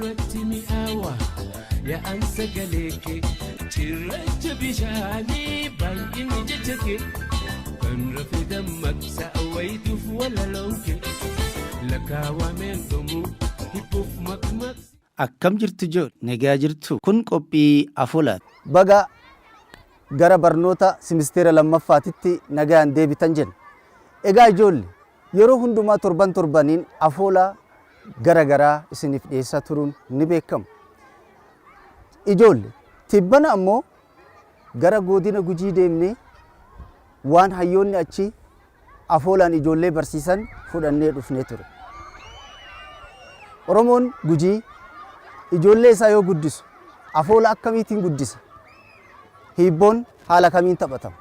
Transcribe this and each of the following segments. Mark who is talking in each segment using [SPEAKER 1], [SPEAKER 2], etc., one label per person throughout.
[SPEAKER 1] Gurratti mi'aawa yaa'an sagalee kee cirracha bishaanii baay'inni jecha kee kan rafe dammaqsa wayituuf walaloon kee lakkaawameen dhumu hibbuuf maqmaqsa.
[SPEAKER 2] Akkam jirtu ijoo nagaa jirtu kun qophii afoolaati.
[SPEAKER 3] Baga gara barnoota simisteera lammaffaatitti nagaan deebitan jenna. Egaa ijoolle yeroo hundumaa torban torbaniin afoola gara garaa isiniif dhiyeessaa turuun ni beekama. Ijoolle tibbana ammoo gara godina Gujii deemnee waan hayyoonni achi afoolaan ijoollee barsiisan fudhannee dhufnee ture. Oromoon Gujii ijoollee isaa yoo guddisu afoola akkamiitiin guddisa? Hiibboon haala kamiin taphatama?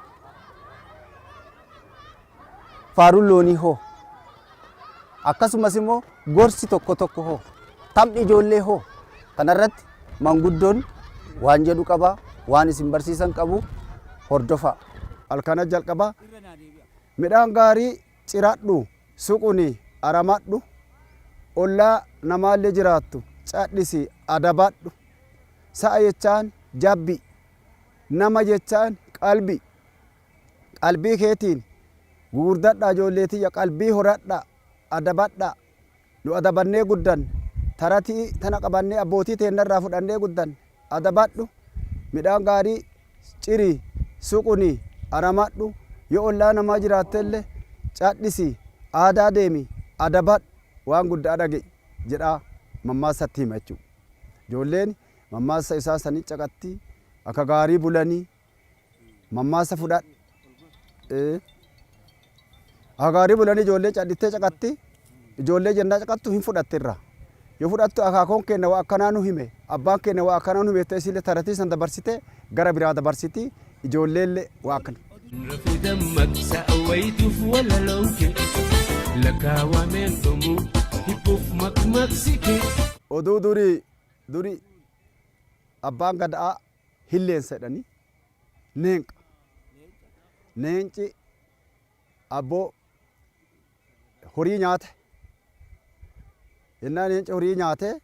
[SPEAKER 3] Faaruun loonii hoo? Akkasumas immoo gorsi tokko tokko hoo? Taphni ijoollee hoo? Kanarratti manguddoon waan jedhu qaba, waan isin barsiisan qabu hordofaa.
[SPEAKER 4] Halkana jalqaba midhaan gaarii ciradhu, suquni aramadhu, ollaa namaallee jiraattu cadhisi adabadhu. Sa'a jechaan jabbi, nama jechaan qalbi. Qalbii keetiin gugurdadhaa ijoollee tiyya, qalbii horadhaa, adabadhaa. Nu adabannee guddanne, taratii tana qabannee abbootii teennarraa fudhannee guddanne. Adabadhu, midhaan gaarii ciri, suquni, aramadhu. Yoo ollaa namaa jiraattellee cadhisi, aadaa deemi, adabadhu, waan guddaa dhaga'i jedhaa mammaassa itti hima jechuudha. Ijoolleen mammaassa isaa sanii caqatti, akka gaarii bulanii mammaassa fudhadhu. Akka gaarii bulanii ijoollee cadhittee caqatti, ijoollee jennaa caqattu hin fudhatte irraa. Yoo fudhattu akaakoon keenya waa akkanaa nu hime, abbaan keenya waa akkanaa nu hime jettee isiillee taratii san dabarsite gara biraa dabarsiti, ijoolleellee waa akkana.
[SPEAKER 1] Rafe dammaqsa wayituuf walaloon kee lakkaawameen dhumu hibbuuf maqmaqsi kee.
[SPEAKER 4] Oduu durii durii abbaan gada'aa hilleensa jedhanii neenqa. Neenci abboo horii nyaate. Yennaa neenci horii nyaate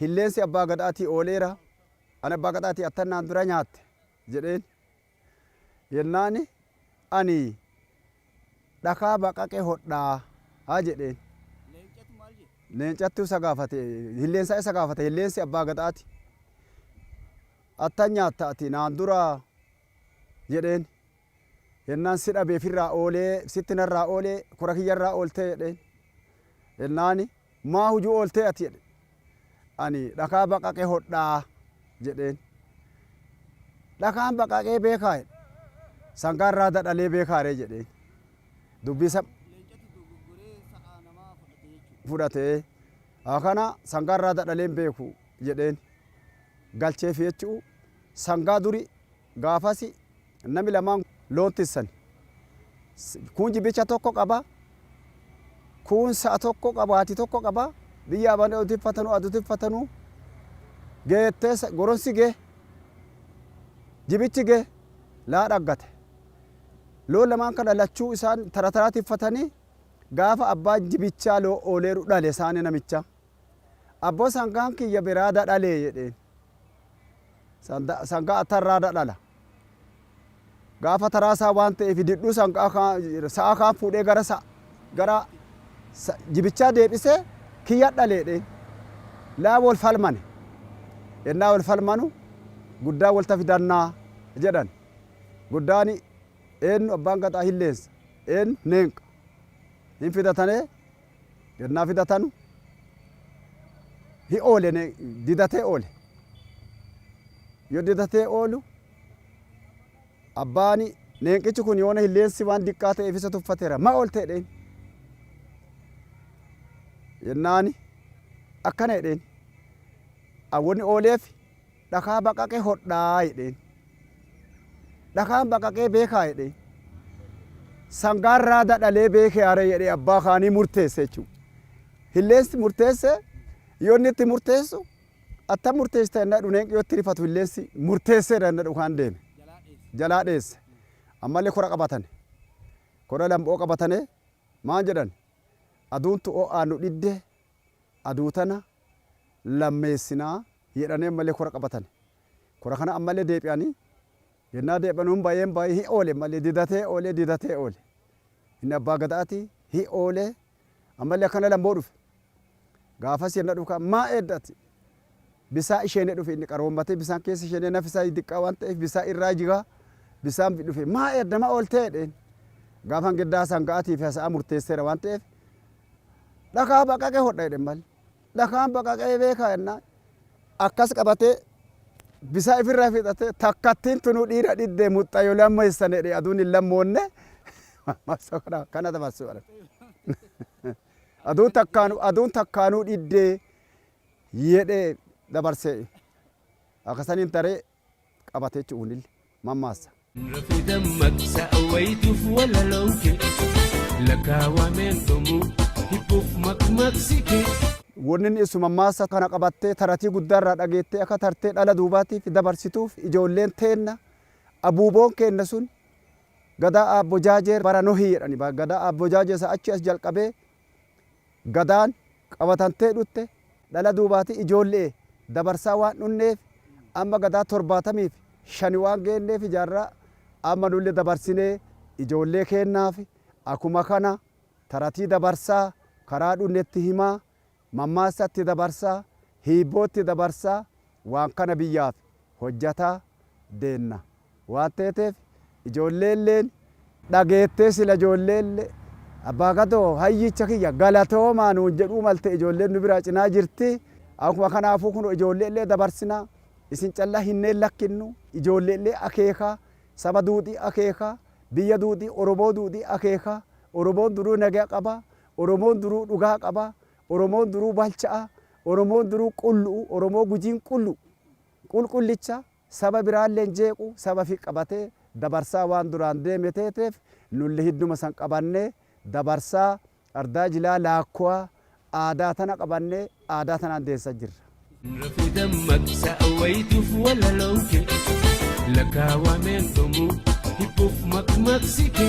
[SPEAKER 4] hilleensi abbaa gadaatii ooleera. Ani abbaa gadaatii attannaan dura nyaatte jedheen. Yennaani ani dhakaa baqaqe hodhaa haa jedheen. Leencattu isa gaafate, hilleensaa isa gaafate, hilleensi abbaa gadaati. Attan nyaatta ati naan dura jedheen. Yennaan si dhabeef irraa oolee, sitti narraa oolee, kora kiyyarraa ooltee jedheen. Yennaani maa hujuu ooltee ati jedhe. Ani dhakaa baqaqe hodhaa jedheen. Dhakaan baqaqee beekaa jedhe. Sangaan raada dhalee beekaa ree jedheen. Dubbii isa fudhatee kana sangaan raada dhalee hin beeku jedheen. Galcheef jechuu sangaa duri gaafasi nami lamaan loon tissan. Kuun jibicha tokko qaba, kuun sa'a tokko qaba, haati tokko qaba. Biyya abanii otiffatanu, adutiffatanu geettee goronsi gee, jibichi gee laa dhaggate. Loon lamaan kana lachuu isaan tara taraa tiffatanii gaafa abbaan jibichaa loo ooleeru dhale isaanii namicha. Abboo sangaan kiyya biraada dhalee jedheen. Sangaa attarraada dhala. Gaafa taraa isaa waan ta'eef didhuu sangaa sa'a kaan fuudhee gara gara jibichaa deebisee kiyya dhalee jedheen. Laa wal falmane. Yennaa wal falmanu guddaa walta fidannaa jedhan. Guddaani eenyu abbaan gaxaa hilleensa eenyu neenqa. Hin fidatanee yennaa fidatanu hi oole didatee oole. Yoo didatee oolu abbaani neenqichi kun yoona hilleensi waan diqqaa ta'eef isa tuffateera. Ma oolte jedheen. Yennaani akkana jedheen. Awwanni ooleef dhakaa baqaqe hodhaa jedheen. Dhakaan baqaqee beekaa jedheen. Sangaan raada dhalee beekee haree jedhee abbaa kaanii murteesse jechuudha. Hilleensi murteesse yoo inni itti murteessu attam murteessita jennaa jedhu neenqi yoo itti rifatu hilleensi murteesseera jennaa dhukaan deeme. Jalaa dheesse. Ammallee kora qabatane. Kora lamboo qabatane maan jedhan aduuntu ho'aa nu dhidde aduu tana Lammeessinaa jedhanii ammallee kora qabatan. Kora kana ammallee deebi'anii yennaa deebi'anuun baay'een baay'ee hi oole malee didatee oole didatee oole. Inni abbaa gadaati hi oole ammallee akkana lamboo dhufe. Gaafas yenna dhufa maa eeddati bisaan isheenee dhufe inni qaroommatee bisaan keessa isheenee nafisaa diqqaa waan ta'eef bisaan irraa jigaa bisaan dhufe maa eedda maa ooltee jedheen. Gaafan giddaa sanga'atii fi hasa'a murteesseera waan ta'eef dhakaa baqaqee hodha jedhe malee. Dhakaan baqaqee beekaa jennaan akkas qabatee bisaan ifirraa fixatee takkattiin tunuu dhiira dhiddee muxxayoo lammeessan jedhe aduun hin lammoonne kana dabarsuu aduun takkaanuu aduun takkaanuu dhiddee jedhee dabarsee akkasaniin taree qabatee jechuun mammaassa.
[SPEAKER 1] Rafi dammaqsa wayituuf walalooke lakkaawameen dhumuu hibbuuf maqmaqsike.
[SPEAKER 4] Wanni inni ibsu mammaassa kana qabattee taratii guddaarraa dhageettee akka tartee dhala duubaatiif dabarsituuf ijoolleen teenna abuuboon keenna sun gadaa aabbo jaajee bara nohii jedhani gadaa aabbo jaajee isa achi as jalqabee gadaan qabatantee dhutte dhala duubaati ijoollee dabarsaa waan dhunneef amma gadaa 75 waan geenneef ijaarraa amma nullee dabarsinee ijoollee keennaaf akkuma kana taratii dabarsaa karaa dhunnetti himaa mammaasatti dabarsaa hiibbootti dabarsaa waan kana biyyaaf hojjataa deenna waan ta'eef ijoolleelleen dhageettee sila ijoolleellee abbaa gadoo hayyicha kiyya galatoomaa nuun jedhuu malte ijoolleen nu biraa cinaa jirti akkuma kanaafuu kun ijoolleellee dabarsinaa isin callaa hinneen lakkinnu ijoolleellee akeekaa saba duudhii akeekaa biyya duudhii Oromoo duudhii akeekaa Oromoon duruu nagaa qaba Oromoon duruu dhugaa qaba Oromoon duruu balcha'a Oromoon duruu qullu'u Oromoo gujiin qullu qulqullicha saba biraalleen jeequ saba fi qabatee dabarsaa waan duraan deeme teeteef nulli hidduma san qabannee dabarsaa ardaa jilaa laakkuwaa aadaa tana qabannee aadaa tanaan deessaa jirra.
[SPEAKER 1] Rafi dammaqsa wayituuf walalooke lakkaawameen dhumuu hibbuuf maqmaqsike.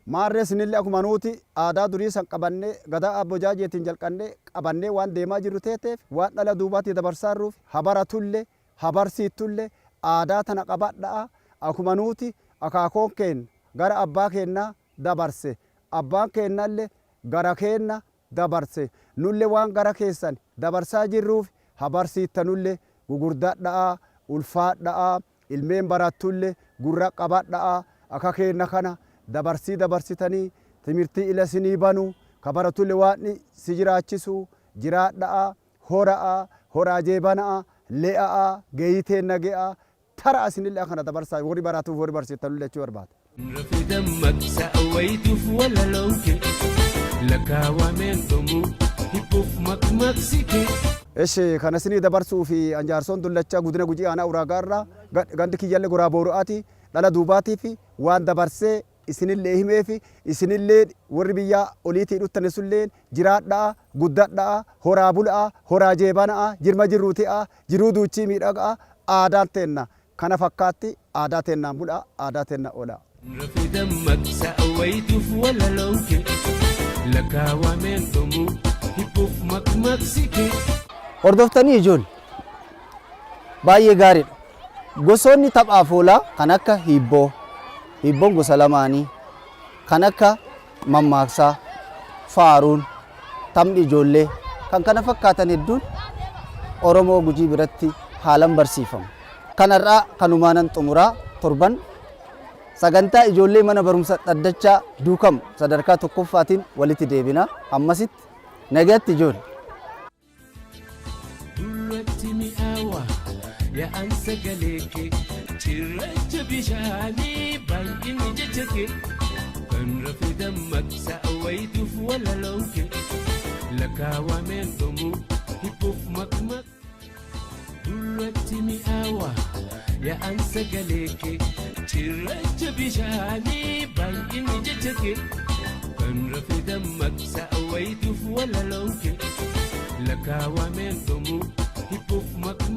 [SPEAKER 4] Maarree sinillee akkuma nuti aadaa durii san qabannee gadaa abboo jaajeetiin jalqannee qabannee waan deemaa jirru teeteef waan dhala duubaatti dabarsaa jirruuf habaratullee habarsiittullee aadaa tana qabadhaa akkuma nuti akaakoon keenya gara abbaa keennaa dabarse abbaan keennallee gara keenna dabarse nullee waan gara keessan dabarsaa jirruuf habarsiittanullee gugurdadhaa ulfaadhaa ilmeen barattullee gurra qabadhaa akka keenna kana dabarsii dabarsitanii timirtii ila sinii banu ka baratullee waan si jiraachisu jiraadhaa hora'a horaa jeebana'a le'a'a geeyitee nage'a tara asinillee akkana dabarsaa warri baratuuf warri barsiistanullee jechuu barbaada.
[SPEAKER 1] Rafi dammaqsa wayituuf walalooke lakkaawameen dhumuu hibbuuf maqmaqsike.
[SPEAKER 4] Eshi kana isinii dabarsuu fi anjaarsoon dullachaa gudina gujii aanaa uraagaarraa gandi kiyyallee goraa booru'aati dhala duubaatii fi waan dabarsee isinillee himee fi isinillee warri biyyaa oliitii dhuttane sulleen jiraadhaa guddadhaa horaa bulaa horaa jeebanaa jirma jirruuti'a jiruu duuchii miidhagaa aadaan teenna kana fakkaatti aadaa teennaan bulaa aadaa teenna oolaa.
[SPEAKER 1] Rafi dammaqsa wayituuf walalooke lakkaawameen dhumuu hibbuuf maqmaqsike.
[SPEAKER 3] Hordoftanii ijoollee baay'ee gaariidha. Gosoonni tapha afoolaa kan akka hibboo, hibboon gosa lamaanii, kan akka mammaaksaa, faaruun, taphni ijoollee kan kana fakkaatan hedduun Oromoo Gujii biratti haalan barsiifamu. Kanarraa kanumaanan xumuraa torban sagantaa ijoollee mana barumsa dhaddachaa duukam sadarkaa tokkoffaatiin walitti deebina. Ammasitti nagaatti ijoollee.
[SPEAKER 1] Gurratti mi'aawa yaa'an sagalee kee cirracha bishaanii baay'inni jecha kee kan rafe dammaqsa wayituuf walalooke lakkaawameen dhumuu hibbuuf maqmaq. Gurratti mi'aawa yaa'an sagalee kee cirracha bishaanii baay'inni jecha kee kan rafe dammaqsa wayituuf walalooke lakkaawameen dhumuu hibbuuf maqmaq.